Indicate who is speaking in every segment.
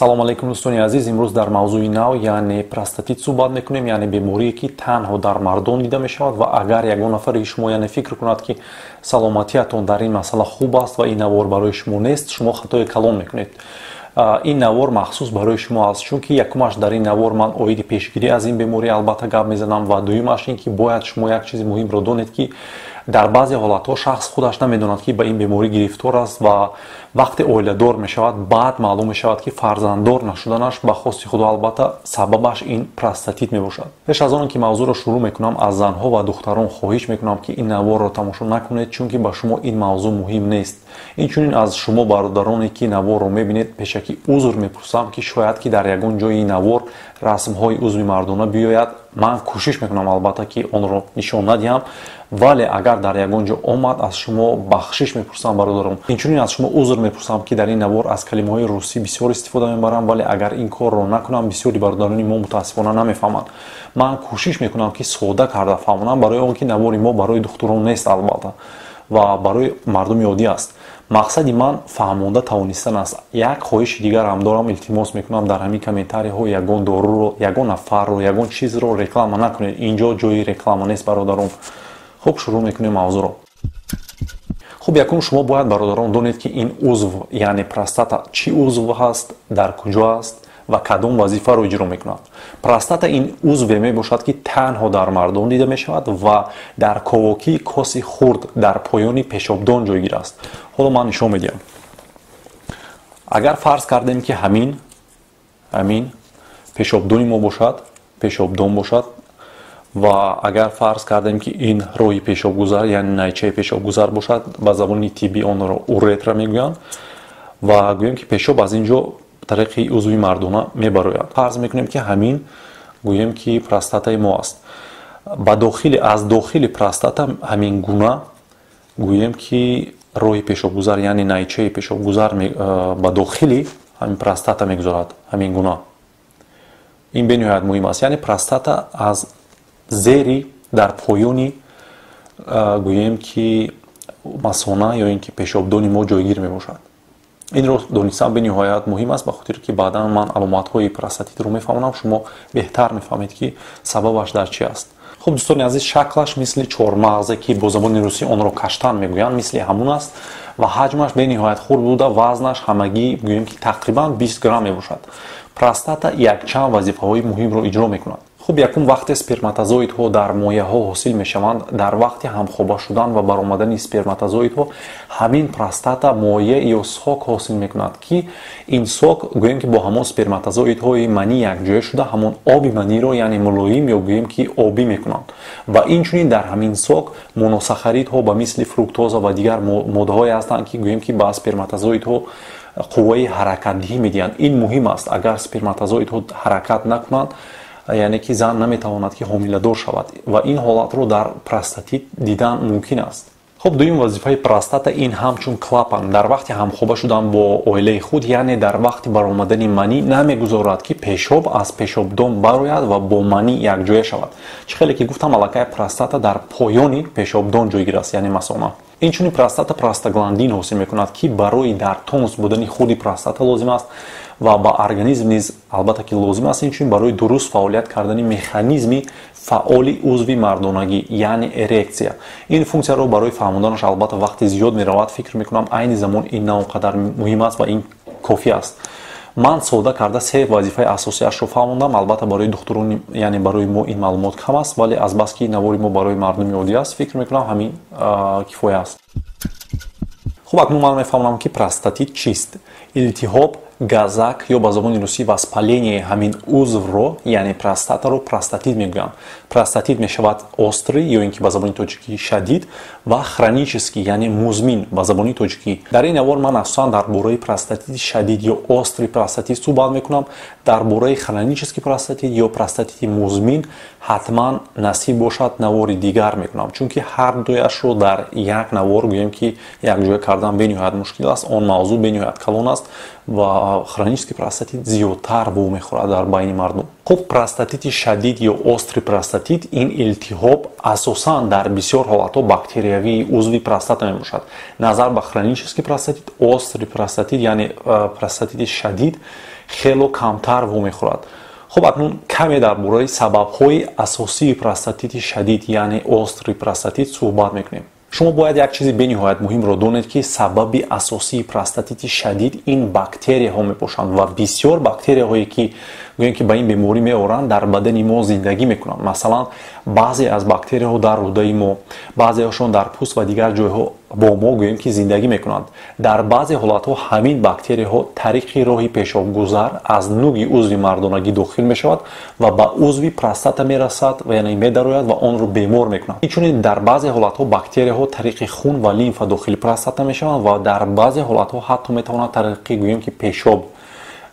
Speaker 1: Салом алейкум, дӯстони азиз. Имрӯз дар мавзӯи нав, яъне простатит, суҳбат мекунем, яъне беморие, ки танҳо дар мардон дида мешавад. Ва агар ягон нафари шумо, яъне, фикр кунад, ки саломатиятон дар ин масъала хуб аст ва ин навор барои шумо нест, шумо хатои калон мекунед. Ин навор махсус барои шумо аст, чунки якумаш, дар ин навор ман оиди пешгирӣ аз ин беморӣ албатта гап мезанам, ва дуюмаш ин ки бояд шумо як чизи муҳимро донед, ки дар баъзе ҳолатҳо шахс худаш намедонад, ки ба ин беморӣ гирифтор аст, ва вақте оиладор мешавад, баъд маълум мешавад, ки фарзанддор нашуданаш ба хости худо албатта сабабаш ин простатит мебошад. Пеш аз он ки мавзӯъро шурӯъ мекунам, аз занҳо ва духтарон хоҳиш мекунам, ки ин наворро тамошо накунед, чунки ба шумо ин мавзӯъ муҳим нест. Инчунин аз шумо бародароне, ки наворро мебинед, пешакӣ узр мепурсам, ки шояд ки дар ягон ҷои навор расмҳои узви мардона биёяд. Ман кӯшиш мекунам, албатта, ки онро нишон надиҳам, вале агар дар ягон ҷо омад, аз шумо бахшиш мепурсам, бародарон. Инчунин аз шумо узр мепурсам, ки дар ин навор аз калимаҳои русӣ бисёр истифода мебарам, вале агар ин корро накунам, бисёри бародарони мо мутаассифона намефаҳманд. Ман кӯшиш мекунам, ки сода карда фаҳмонам, барои он ки навори мо барои духтурон нест, албатта, ва барои мардуми оддӣ аст. Мақсади ман фаҳмонда тавонистан аст. Як хоҳиши дигарам дорам: илтимос мекунам, дар ҳамин комментариҳо ягон доруро, ягон нафарро, ягон чизро реклама накунед. Инҷо ҷои реклама нест, бародарон. Хуб, шурӯъ мекунем мавзӯъро. Хуб, якум, шумо бояд, бародарон, донед, ки ин узв, яъне простата, чӣ узв ҳаст, дар куҷо аст ва кадом вазифаро иҷро мекунад. Простата ин узве мебошад, ки танҳо дар мардон дида мешавад ва дар ковокии коси хурд дар поёни пешобдон ҷойгир аст. Ҳоло ман нишон медиҳам. Агар фарз кардем, ки ҳамин пешобдони мо бошад, пешобдон бошад, ва агар фарз кардем, ки ин роҳи пешобгузар, яъне найчаи пешобгузар бошад, ба забони тиббӣ онро уретра мегӯянд, ва гӯем, ки пешоб аз ин ҷо тариқи узви мардона мебарояд. Фарз мекунем, ки ҳамин, гӯем, ки простатаи мо аст. Ба дохили, аз дохили простата ҳамин гуна, гӯем, ки роҳи пешобгузар, яъне найчаи пешобгузар ба дохили ҳамин простата мегузорад ҳамин гуна. Ин бениҳоят муҳим аст, яъне простата аз зери, дар поёни, гӯем, ки масона ё ин ки пешобдони мо ҷойгир мебошад. Инро донистан бениҳоят муҳим аст, ба хотире ки баъдан ман аломатҳои простатитро мефаҳмонам, шумо беҳтар мефаҳмед, ки сабабаш дар чи аст. Хуб, дӯстони азиз, шаклаш мисли чормағзе, ки бо забони русӣ онро каштан мегӯянд, мисли ҳамун аст ва ҳаҷмаш бениҳоят хурд буда, вазнаш ҳамагӣ, гӯем, ки тақрибан 20 грамм мебошад. Простата якчанд вазифаҳои муҳимро иҷро мекунад. Хуб, якум, вақте сперматозоидҳо дар мояҳо ҳосил мешаванд, дар вақти ҳамхоба шудан ва баромадани сперматозоидҳо ҳамин простата моя ё сок ҳосил мекунад, ки ин сок, гӯем, ки бо ҳамон сперматозоидҳои манӣ якҷоя шуда, ҳамон оби маниро, яъне, мулоим ё, гӯем, ки обӣ мекунанд. Ва инчунин дар ҳамин сок моносахаридҳо ба мисли фруктоза ва дигар моддаҳое ҳастанд, ки, гӯем, ки ба сперматозоидҳо қувваи ҳаракатдиҳӣ медиҳанд. Ин муҳим аст: агар сперматозоидҳо ҳаракат накунанд, яъне ки зан наметавонад, ки ҳомиладор шавад, ва ин ҳолатро дар простатит дидан мумкин аст. Хуб, дуюм вазифаи простата ин ҳамчун клапан дар вақти ҳамхоба шудан бо оилаи худ, яъне дар вақти баромадани манӣ, намегузорад, ки пешоб аз пешобдон барояд ва бо манӣ якҷоя шавад. Чӣ хеле ки гуфтам, аллакай простата дар поёни пешобдон ҷойгир аст, яъне масона. Инчунин простата простагландин ҳосил мекунад, ки барои дар тонус будани худи простата лозим аст ва ба организм низ, албатта, ки лозим аст. Инчунин барои дуруст фаъолият кардани механизми фаъоли узви мардонагӣ, яъне эрексия. Ин функсияро барои фаҳмонданаш, албатта, вақти зиёд меравад. Фикр мекунам, айни замон ин на он қадар муҳим аст ва ин кофӣ аст. Ман сода карда се вазифаи асосиашро фаҳмондам. Албатта, барои духтурони, яъне барои мо ин маълумот кам аст, вале азбаски навори мо барои мардуми оддӣ аст, фикр мекунам, ҳамин кифоя аст. Хуб, акнун ман мефаҳмонам, ки простатит чист. Илтиҳоб, газак ё ба забони русӣ воспаление ҳамин узвро, яъне простатаро, простатит мегӯянд. Простатит мешавад острый ё ин ки ба забони тоҷикӣ шадид ва хронический, яъне музмин ба забони тоҷикӣ. Дар ин навор ман асосан дар бораи простатити шадид ё острый простатит суҳбат мекунам. Дар бораи хронический простатит ё простатити музмин ҳатман, насиб бошад, навори дигар мекунам, чунки ҳар дуяшро дар як навор, гӯем, ки якҷоя кардан бениҳоят мушкил аст. Он мавзӯъ бениҳоят калон аст ва хронический простатит зиёдтар вомехӯрад дар байни мардум. Хуб, простатити шадид ё острый простатит ин илтиҳоб, асосан дар бисёр ҳолатҳо бактериявии узви простата мебошад. Назар ба хронический простатит, острый простатит, яъне простатити шадид, Хело камтар вомехӯрад. Хуб, акнун каме дар бораи сабабҳои асосии простатити шадид, яъне острый простатит, суҳбат мекунем. Шумо бояд як чизи бениҳоят муҳимро донед, ки сабаби асосии простатити шадид ин бактерияҳо мебошанд ва бисёр бактерияҳое, ки гӯем ки ба ин беморӣ меоранд, дар бадани мо зиндагӣ мекунанд. Масалан, баъзе аз бактерияҳо дар рӯдаи мо, баъзеҳошон дар пӯст ва дигар ҷойҳо бо мо, гӯем ки, зиндагӣ мекунанд. Дар баъзе ҳолатҳо ҳамин бактерияҳо тариқи роҳи пешобгузар аз нуги узви мардонагӣ дохил мешавад ва ба узви простата мерасад ва, яъне, медарояд ва онро бемор мекунад. Инчунин дар баъзе ҳолатҳо бактерияҳо тариқи хун ва лимфа дохили простата мешаванд ва дар баъзе ҳолатҳо ҳатто метавонад тариқи, гӯем ки, пешоб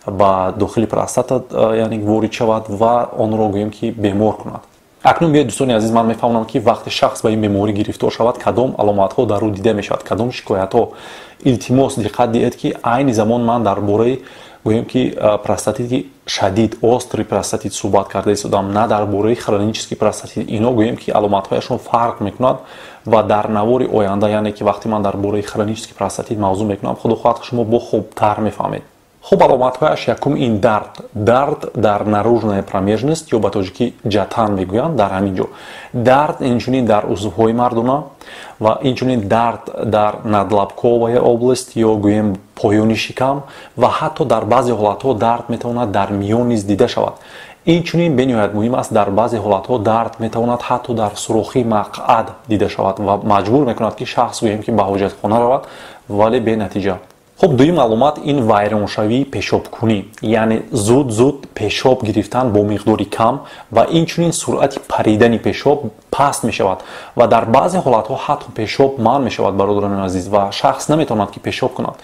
Speaker 1: ба дохили простата, яъне, ворид шавад ва онро, гӯем ки, бемор кунад. Акнун биёед, дӯстони азиз, ман мефаҳмонам, ки вақте шахс ба ин беморӣ гирифтор шавад, кадом аломатҳо дар ӯ дида мешавад, кадом шикоятҳо. Илтимос, диққат диҳед, ки айни замон ман дар бораи, гӯем ки, простатити шадид, острый простатит суҳбат карда истодам, на дар бораи хронический простатит. Ино, гӯем ки, аломатҳояшон фарқ мекунад ва дар навори оянда, яъне ки вақте ман дар бораи хронический простатит мавзӯъ мекунам, худо хоҳад, шумо бо хубтар мефаҳмед. Хуб, аломатҳояш: якум ин дард, дард дар наружная промежность ё ба тоҷикӣ ҷатан мегӯянд, дар ҳамин ҷо дард, инчунин дар узвҳои мардона ва инчунин дард дар надлобковая область ё, гӯем, поёни шикам ва ҳатто дар баъзе ҳолатҳо дард метавонад дар миён низ дида шавад. Инчунин бениҳоят муҳим аст, дар баъзе ҳолатҳо дард метавонад ҳатто дар сурохи мақъад дида шавад ва маҷбур мекунад, ки шахс, гӯем ки, ба ҳоҷатхона равад, вале бенатиҷа. Хуб, дуюм аломат ин вайроншавии пешобкунӣ, яъне зуд зуд пешоб гирифтан бо миқдори кам ва инчунин суръати паридани пешоб паст мешавад ва дар баъзе ҳолатҳо ҳатто пешоб манъ мешавад, бародарони азиз, ва шахс наметавонад, ки пешоб кунад.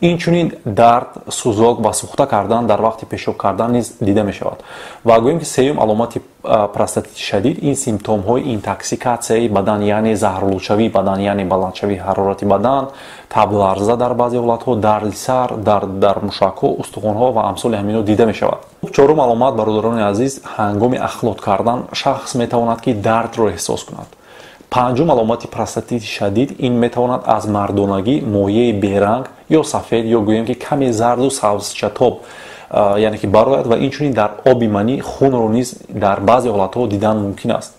Speaker 1: Инчунин дард, сӯзок ва сӯхта кардан дар вақти пешоб кардан низ дида мешавад. Ва гӯем ки сеюм аломати простатити шадид ин симптомҳои интоксикатсияи бадан, яъне заҳролудшавии бадан, яъне баландшавии ҳарорати бадан, табларза, дар баъзе ҳолатҳо дарди сар, дард дар мушакҳо, устухонҳо ва амсоли ҳаминҳо дида мешавад. Чорум аломат, бародарони азиз, ҳангоми ахлот кардан шахс метавонад, ки дардро эҳсос кунад. Панҷум аломати простатити шадид ин метавонад аз мардонагӣ моеи беранг ё сафед ё, гӯем ки, каме зарду сабзчатоб, яъне ки, барояд ва инчунин дар оби манӣ хунро низ дар баъзе ҳолатҳо дидан мумкин аст.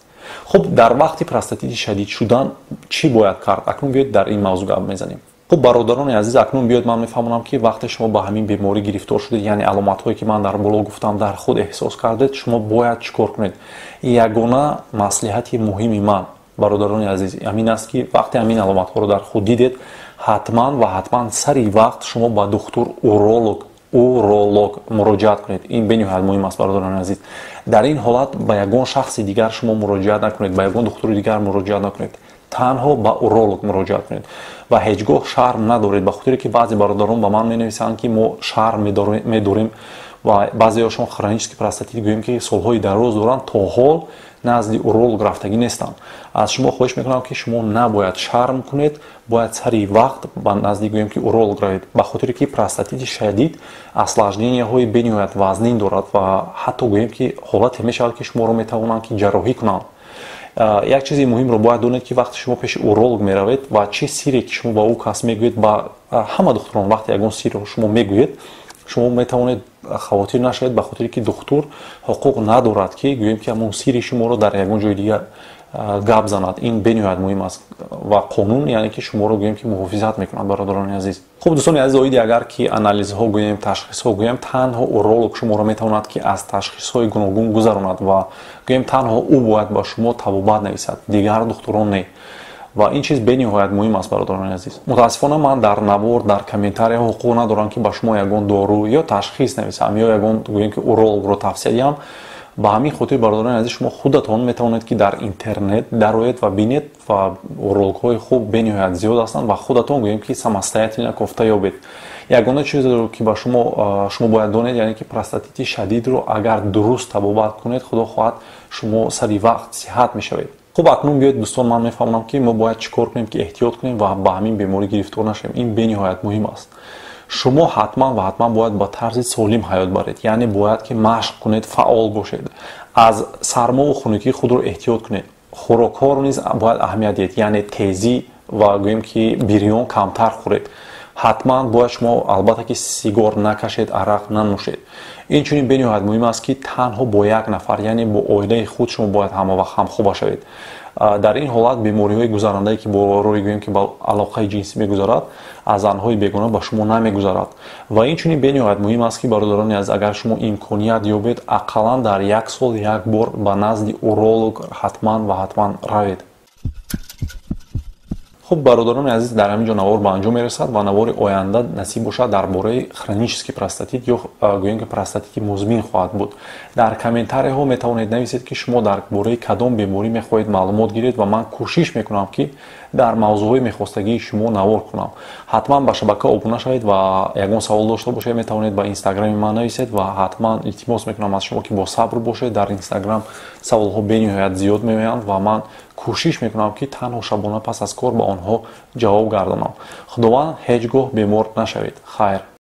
Speaker 1: Хуб, дар вақти простатити шадид шудан чӣ бояд кард? Акнун биёед, дар ин мавзӯъ гап мезанем. Хуб, бародарони азиз, акнун биёед, ман мефаҳмонам, ки вақте шумо ба ҳамин беморӣ гирифтор шудед, яъне аломатҳое, ки ман дар боло гуфтам, дар худ эҳсос кардед, шумо бояд чӣ кор кунед. Ягона маслиҳати муҳими ман, бародарони азиз, ҳамин аст, ки вақте ҳамин аломатҳоро дар худ дидед, ҳатман ва ҳатман сари вақт шумо ба духтур уролог муроҷиат кунед. Ин бениҳоят муҳим аст, бародарони азиз. Дар ин ҳолат ба ягон шахси дигар шумо муроҷиат накунед, ба ягон духтури дигар муроҷиат накунед, танҳо ба уролог муроҷиат кунед ва ҳеҷ гоҳ шарм надоред, ба хотире ки баъзе бародарон ба ман менависанд, ки мо шарм медорем ва баъзеҳошон хронический простатит, гӯем ки, солҳои дароз доранд, то ҳол назди уролог рафтагӣ нестанд. Аз шумо хоҳиш мекунам, ки шумо набояд шарм кунед, бояд сари вақт ба назди, гӯем ки, уролог равед, ба хотире ки простатити шадид осложненияҳои бениҳоят вазнин дорад ва ҳатто, гӯем ки, ҳолате мешавад, ки шуморо метавонанд, ки ҷарроҳӣ кунанд. Як чизи муҳимро бояд донед, ки вақте шумо пеши уролог меравед ва чӣ сире ки шумо ба ӯ кас мегӯед, ба ҳама духтурон вақте ягон сирро шумо мегӯед, шумо метавонед хавотир нашавед, ба хотире ки духтур ҳуқуқ надорад, ки, гӯем ки, ҳамон сири шуморо дар ягон ҷои дигар гап занад. Ин бениҳоят муҳим аст ва қонун, яъне ки, шуморо, гӯем ки, муҳофизат мекунад, бародарони азиз. Хуб, дӯстони азиз, оиди агар ки анализҳо гӯем, ташхисҳо гӯем, танҳо уролог шуморо метавонад, ки аз ташхисҳои гуногун гузаронад ва, гӯем, танҳо ӯ бояд ба шумо табобат нависад, дигар духтурон не. Ва ин чиз бениҳоят муҳим аст, бародарони азиз. Мутаассифона, ман дар навор, дар комментария ҳуқуқ надорам, ки ба шумо ягон дору ё ташхис нависам ё ягон, гӯем ки, урологро тавсия диҳам. Ба ҳамин хотир, бародарони азиз, шумо худатон метавонед, ки дар интернет дароед ва бинед ва урологҳои хуб бениҳоят зиёд ҳастанд ва худатон, гӯем ки, самостоятельно кофта ёбед. Ягона чизеро, ки ба шумо бояд донед, яъне ки простатити шадидро агар дуруст табобат кунед, худо хоҳад, шумо сари вақт сиҳат мешавед. Хуб, акнун биёед, дӯстон, ман мефаҳмонам, ки мо бояд чӣ кор кунем, ки эҳтиёт кунем ва ба ҳамин беморӣ гирифтор нашавем. Ин бениҳоят муҳим аст. Шумо ҳатман ва ҳатман бояд ба тарзи солим ҳаёт баред, яъне бояд ки машқ кунед, фаъол бошед, аз сармову хунукӣ худро эҳтиёт кунед. Хӯрокҳоро низ бояд аҳамият диҳед, яъне тезӣ ва, гӯем ки, бирён камтар хӯред. Ҳатман бояд шумо албатта ки сигор накашед, арақ нанӯшед. Инчунин бениҳоят муҳим аст, ки танҳо бо як нафар, яъне бо оилаи худ шумо бояд ҳамавақт ҳамхоба шавед. Дар ин ҳолат бемориҳои гузарандае, ки бо роҳи гӯем ки ба алоқаи ҷинсӣ мегузарад, аз занҳои бегона ба шумо намегузарад. Ва инчунин бениҳоят муҳим аст, ки, бародарони азиз, агар шумо имконият ёбед, ақаллан дар як сол як бор ба назди уролог ҳатман ва ҳатман равед. Хуб, бародарони азиз, дар ҳамин ҷо навор ба анҷом мерасад ва навори оянда насиб бошад дар бораи хронический простатит ё гӯем ки простатити музмин хоҳад буд. Дар комментарияҳо метавонед нависед, ки шумо дар бораи кадом беморӣ мехоҳед маълумот гиред, ва ман кӯшиш мекунам, ки дар мавзӯъҳои мехостагии шумо навор кунам. Ҳатман ба шабака обуна шавед ва ягон савол дошта бошед, метавонед ба инстаграми ман нависед. Ва ҳатман илтимос мекунам аз шумо, ки бо сабр бошед. Дар инстаграм саволҳо бениҳоят зиёд меоянд ва ман кӯшиш мекунам, ки танҳо шабона пас аз кор ба онҳо ҷавоб гардонам. Худованд, ҳеҷ гоҳ бемор нашавед. Хайр.